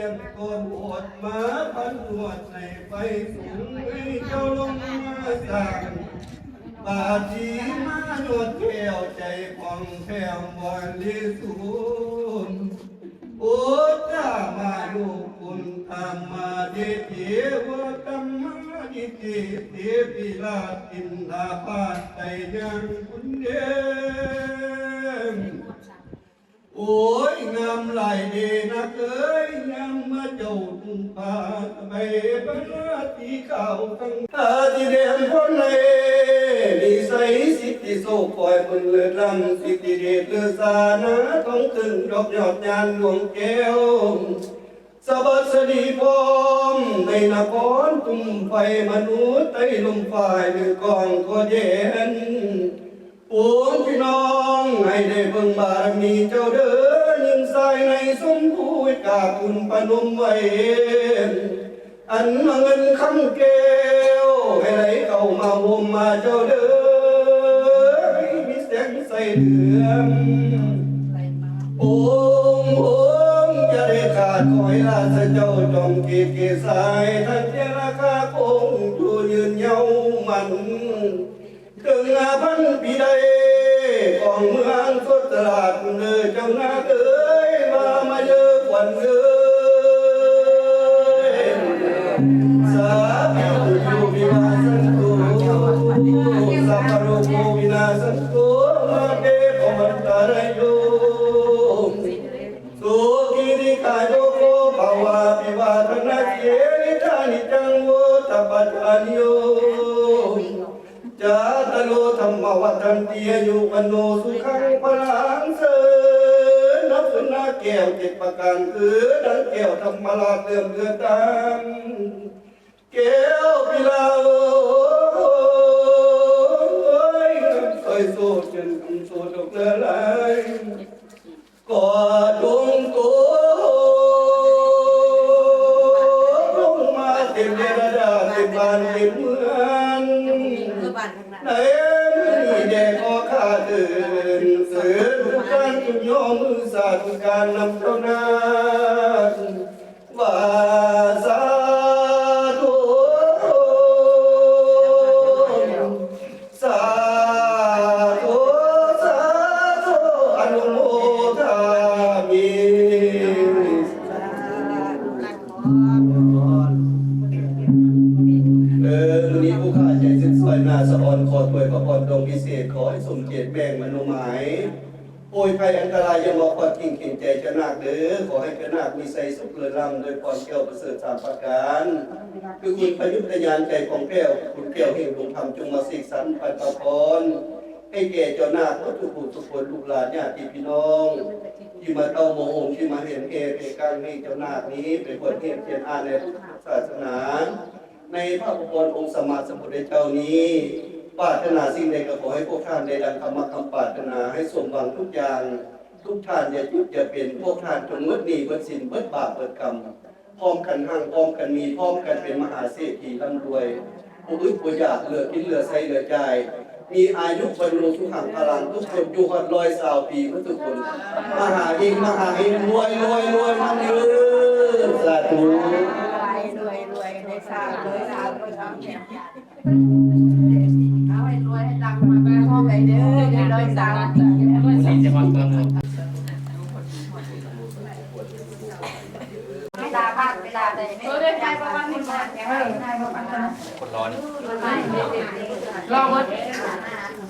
ຽງກໍບວດມາພັນນວດໃນໄຟສູງ ໃຫ້ເຈົ້າລົງມາສ້າງບາດດີມາຍອດແກ້ວໃຈຂອງແຖວບໍລິສຸດ. ໂອ ຕາມາໂຍ ຄຸນທຳມາເດເທ ວະຕະມານິເຕ ເທປິລາຕິນດາບາດໄຕຍັງຄຸນເດ. ໂອຍ ງາມຫຼາຍເດນັກເອີຍ ຍາມມາເຈົ້ານຸ່ງຜ້າສະໄບ ບາດສີຂາວສັງ ອາທິເດນພົນໃນ ນິໄສສິດທິໂຊກ ຄອຍບຸນເລີດລ້ຳ ສິດທິເດດເລີດສານາ ທອງເຄິ່ງດອກຍອດຍານດວງແກ້ວ ສະຫວັດສະດີພ້ອມ ໃນນະຄອນຕຸ້ມໄຟ ມະນຸດໃຕ້ລົມຟ້າ ໃຫ້ເປັນກອງຂໍແດນ ໂອ້ ພີ່ນ້ອງໃຫ້ໄດ້ເບິ່ງບາລະມີເຈົ້າເດີ ຍິງຊາຍໃນຊົມພູກາບຄຸນປະນົມໄວ້ ອັນມາເງິນຄຳແກ້ວ ໃຫ້ໄຫຼເຂົ້າມາໂຮມມາເຈົ້າເດີ ໃຫ້ມີແສງໃສເດືອນ ໂອງ ໂອງ ຢ່າໄດ້ຂາດ ຂໍໃຫ້ລາຊະເຈົ້າຈອມເກດເກສາ ໃຫ້ທັນເທລະຄາຄົງຢູ່ຍືນເຍົາໝັ້ນ ເຖິງຫ້າພັນປີໃດ ຂອງເມືອງສົດສະຫຼາດເດີ ເຈົ້ານາເອີຍ ວ່າມາເດີຂວັນເອີຍ ສາພິໂກວິວາສັນໂຕ ສັບພະໂລໂກວິນາສັນໂຕ ມາເຕພະວັນຕາລະໂຍ ສຸຂີດີຄາຍຸໂກ ພະວາພິວາທະນາເສ ນິທານິຈັງ ໂວຕະປະທານໂຍ ຈາຕະໂລທຳມະວັດທັນຕິ ອາຍຸວັນໂນສຸຂັງພະລັງ ເຊີນນັບເຊີນນາແກ້ວເຈັດປະການ ຄືດັ່ງແກ້ວທຳມະລາດເຫຼື້ອມເຫຼືອຕາ ແກ້ວພິລາເອີຍ ຊ່ອຍໂຊດເຊີນຄຳໂຊດອອກເຫຼືອຫຼາຍ ກໍດົງໂຕລົງມາເຕັມເດລະດາ ເຕັມບ້ານເຕັມເມືອງ ໃນມື້ນີ້ແດ່ຂໍຂ້າເທີນ ເຊີນທຸກທ່ານຈົ່ງຍໍມືສາທຸການນຳເຈົ້ານາງ ວ່າສາທຸ ສາທຸ ສາທຸ ອະນຸໂມທາມິ ເອີ ມື້ນີ້ຜູ້ຂ້າໃຈເສັນສວຍໜ້າສະອອນ ຂໍຖ້ວຍພະພອນດວງວິເສດ ຂໍໃຫ້ສົມເຈດແມ່ງມະໂນໝາຍ ໂອຍໄພອັນຕະລາຍ ຢ່າມາຄວາດກິ້ງເຂັນໃຈເຈົ້ານາກເດີ ຂໍໃຫ້ເຈົ້ານາກມີໄຊສຸກເລີດລ້ຳ ດ້ວຍພອນແກ້ວປະເສີດສາມປະການ ຄືຄຸນພະຍຸດຕະຍານໃຈຂອງແກ້ວ ຄຸນແກ້ວແຫ່ງດົງທຳ ຈົ່ງມາເສກສັນປັນພະພອນ ໃຫ້ແກ່ເຈົ້ານາກເບິດທຸກຜູ້ທຸກຄົນ ລູກຫຼານຍາດຕິພີ່ນ້ອງ ທີ່ມາເຕົ້າມາໂຮມ ທີ່ມາແຫ່ນແຫ່ເພກາງໃຫ້ເຈົ້ານາກນີ້ ໄປບວດຮຽນຮຽນອ່ານໃນພຸດທະສາສະໜາ ໃນພະປະກອນອົງສຳມາສຳພຸດທະເຈົ້ານີ້ ປາດຖະໜາສິ່ງໃດກໍຂໍໃຫ້ພວກທ່ານໄດ້ດັ່ງຄຳມັກຄຳປາດຖະໜາ ໃຫ້ສົມຫວັງທຸກຢ່າງ ທຸກທ່ານຢ່າຈຸກຢ່າເປັນ ພວກທ່ານຈົ່ງໝົດໜີ້ໝົດສິນ ເບິດບາບເບິດກຳ ພ້ອມກັນຮັ່ງ ພ້ອມກັນມີ ພ້ອມກັນເປັນມະຫາເສດຖີລ່ຳລວຍ ບໍ່ອຶດບໍ່ຢາກ ເຫຼືອກິນເຫຼືອໃຊ້ເຫຼືອຈ່າຍ ມີອາຍຸວັນໂນສຸຂັງພະລັງ ທຸກຄົນຢູ່ຮອດຮ້ອຍຊາວປີໝົດທຸກຄົນ ມະຫາເຮັງ ມະຫາເຮັງ ລວຍ ລວຍ ລວຍ ມັນເດີ ສາທຸ. ເອົາໃຫ້ລວຍໃຫ້ດັງ ມາເດີ ເດີ ເດີ ເດີ ສາທຸ. ເວລາບ້ານເວລາໃດ ເອີ ໄດ້ໄປປະມານນີ້ ຄົນຮ້ອນ ລອເບິດ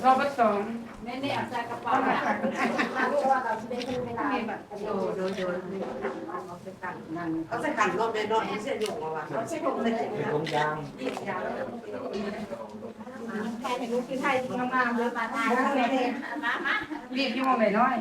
ລອເບິດສອງ ແມ່ນໆ ເອົາໃສ່ກະເປົາ ເພາະວ່າເຮົາຊິໄດ້ໃຊ້ເວລາ ໂດຍ ໂດຍ ໂດຍ ເອົາໃສ່ຂັນ ເອົາໃສ່ຂັນ ລອບແນ່ນອນ ເອົາໃສ່ຖົງ ເອົາວ່າ ເອົາໃສ່ຖົງ ໃສ່ຖົງຍາງ ຖ່າຍໃຫ້ລູກ ຄືຖ່າຍງາມໆ ເດີ ມາ ມາ ມາ ມາ ມີຢູ່ບໍ່ແມ່ນ້ອຍ?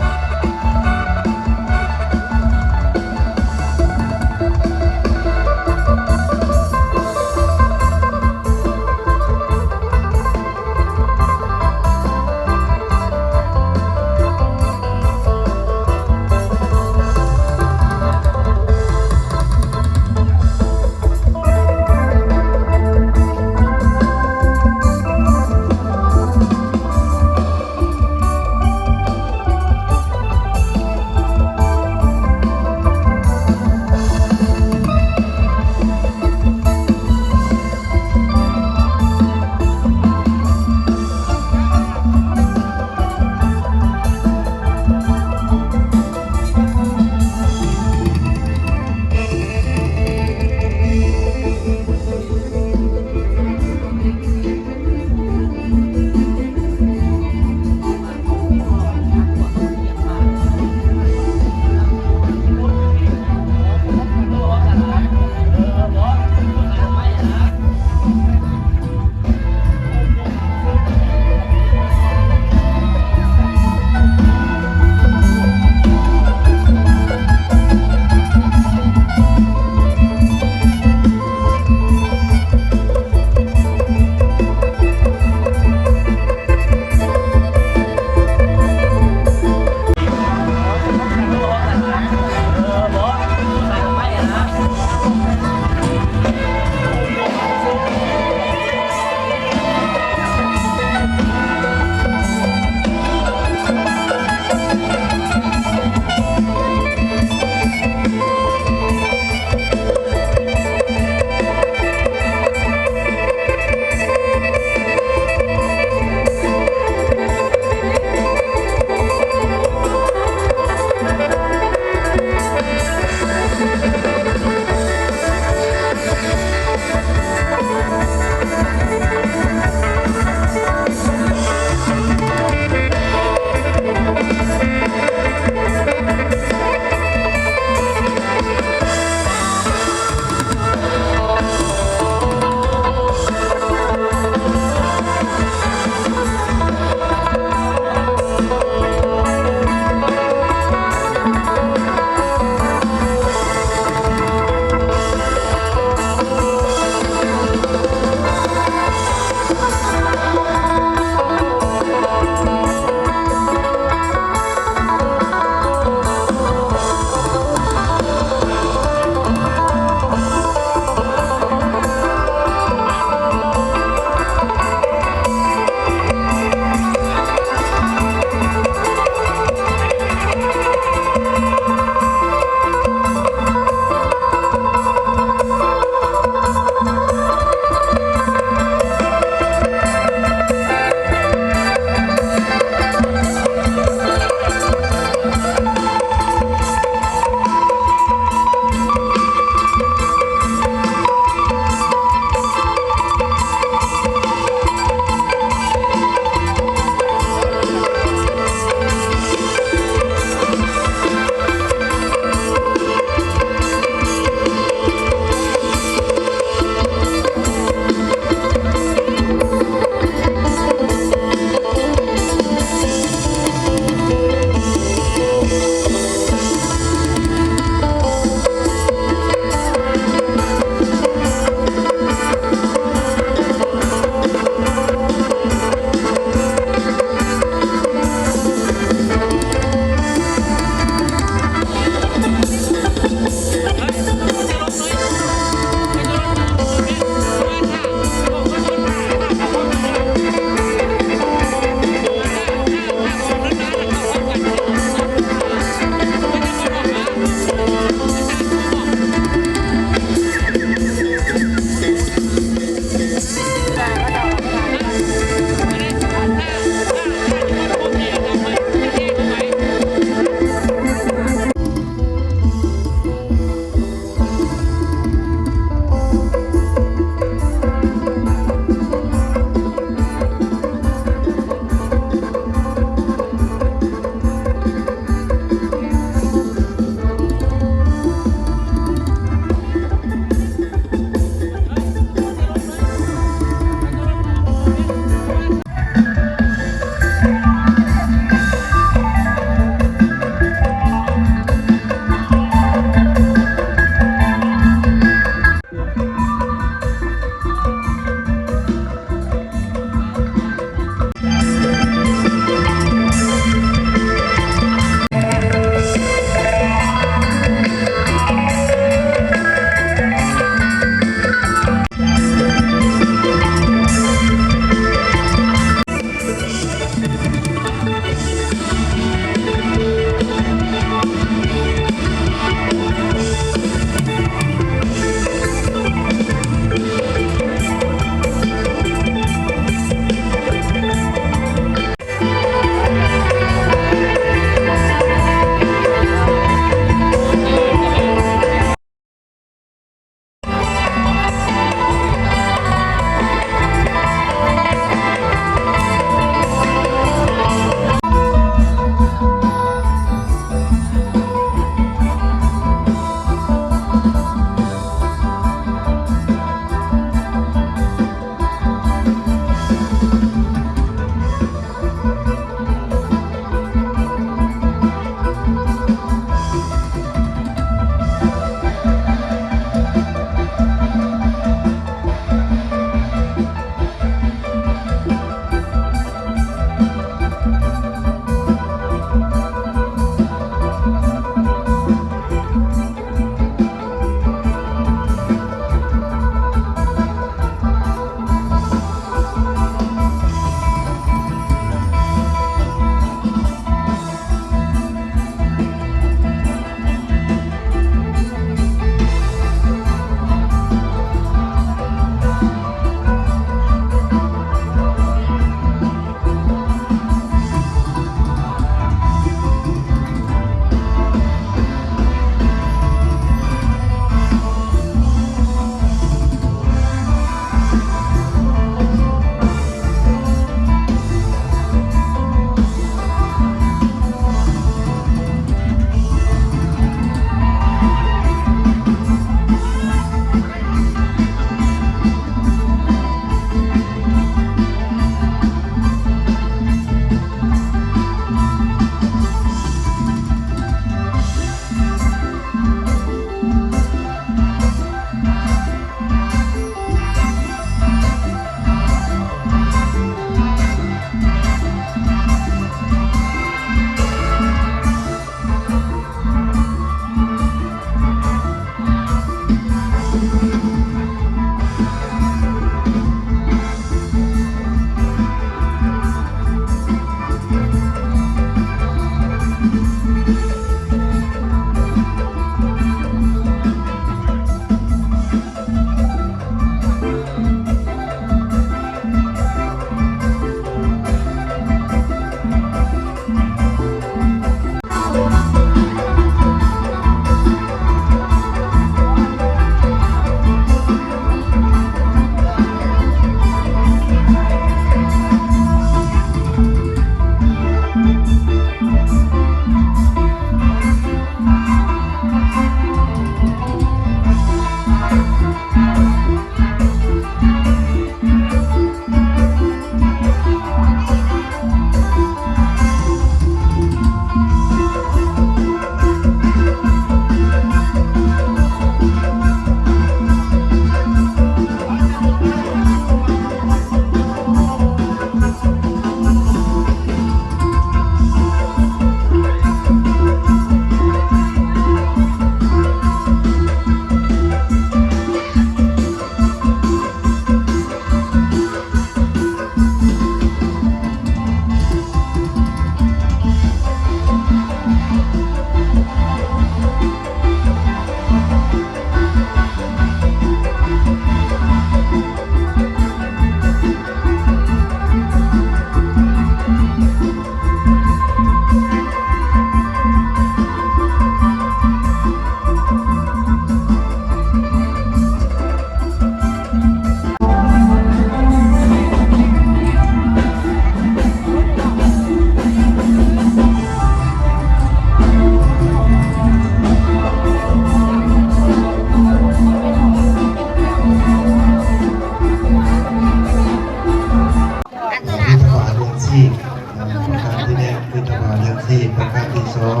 ຄືທຳມາດຈັ່ງຊີ້ ປະການທີສອງ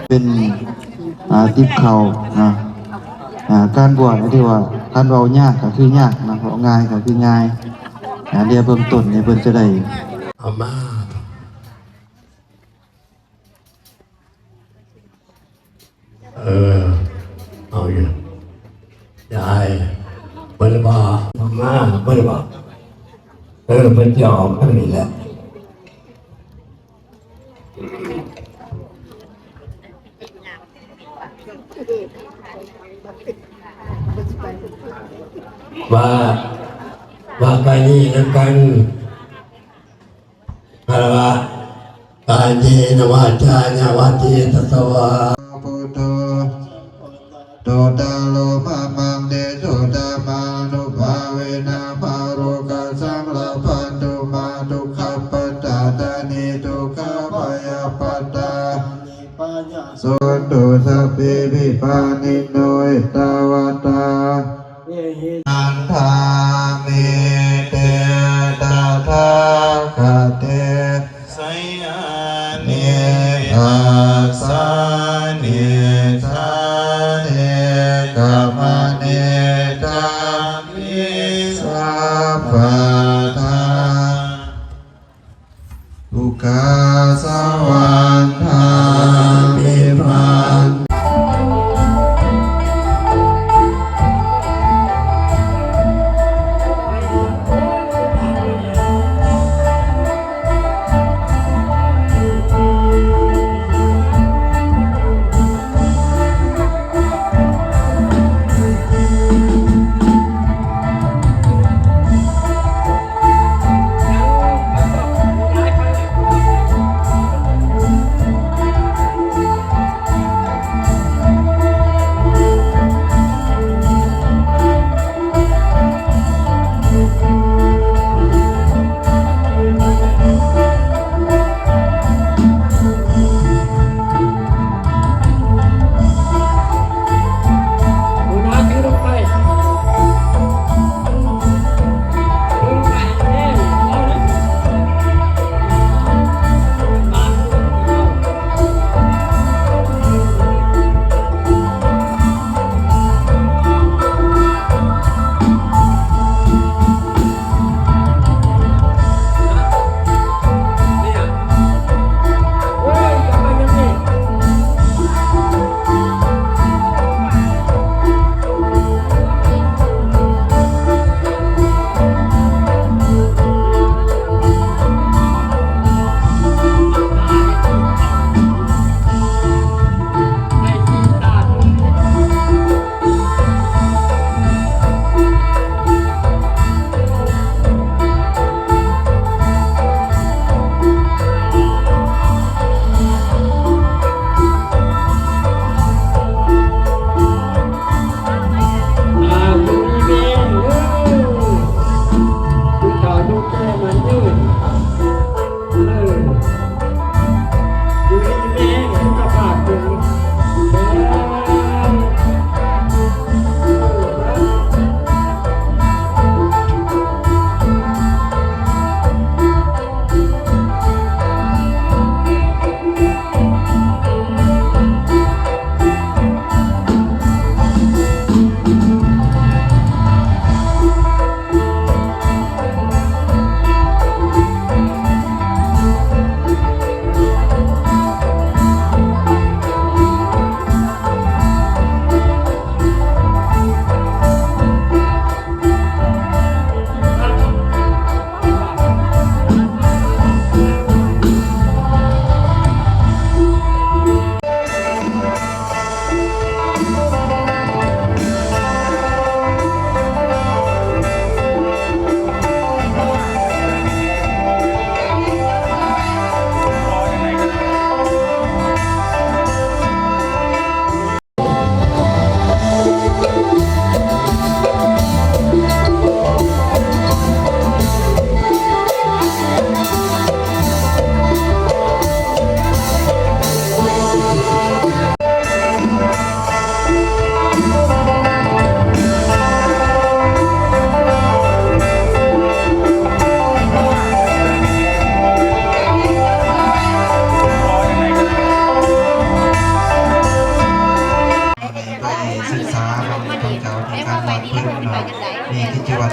ເປັນ ອ່າ ຕິບເຂົ້ານະ ອ່າ ການບວດທີ່ວ່າ ຄັນເວົ້າຍາກກໍຄືຍາກນະ ເວົ້າງ່າຍກໍຄືງ່າຍ ອ່າ ເລື່ອງເບື້ອງຕົ້ນນີ້ເພິ່ນຈະໄດ້ ເອົາມາ ເອີ ເອົາຢູ່ ຢາຍ ເພິ່ນບອກມາ ເພິ່ນບອກ ເອີ ເພິ່ນຈະອອກທາງນີ້ແຫຼະ ວ່າ ວ່າໄປນີ້ນຳກັນ ຄາລະວະ ກາເຍນະວາຈາຍະວາເຈຕະສະວາ ພຸດໂທ ໂຕຕາໂລມະມັງເດໂຊທຳມານຸພາເວນະ ມາໂລກັດສັງລະພັນຕຸມາ ທຸກຂະປັດຕາດານີ ທຸກຂະພະຍາປັດຕາ ໂສນຕຸສັບເພ ວິປານິໂນ ເອຕາວັດຕາ ເອຫິ ອັນທາມິ ເຕ ຕະຖາຄະເຕ ສະຍານິ ອາສານິ ຖາເນ ກະມະເນ ທຳມິ ສັບພະທາ ສຸຂາສະຫວັນທາ ນິບພານ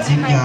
ສິນຢາ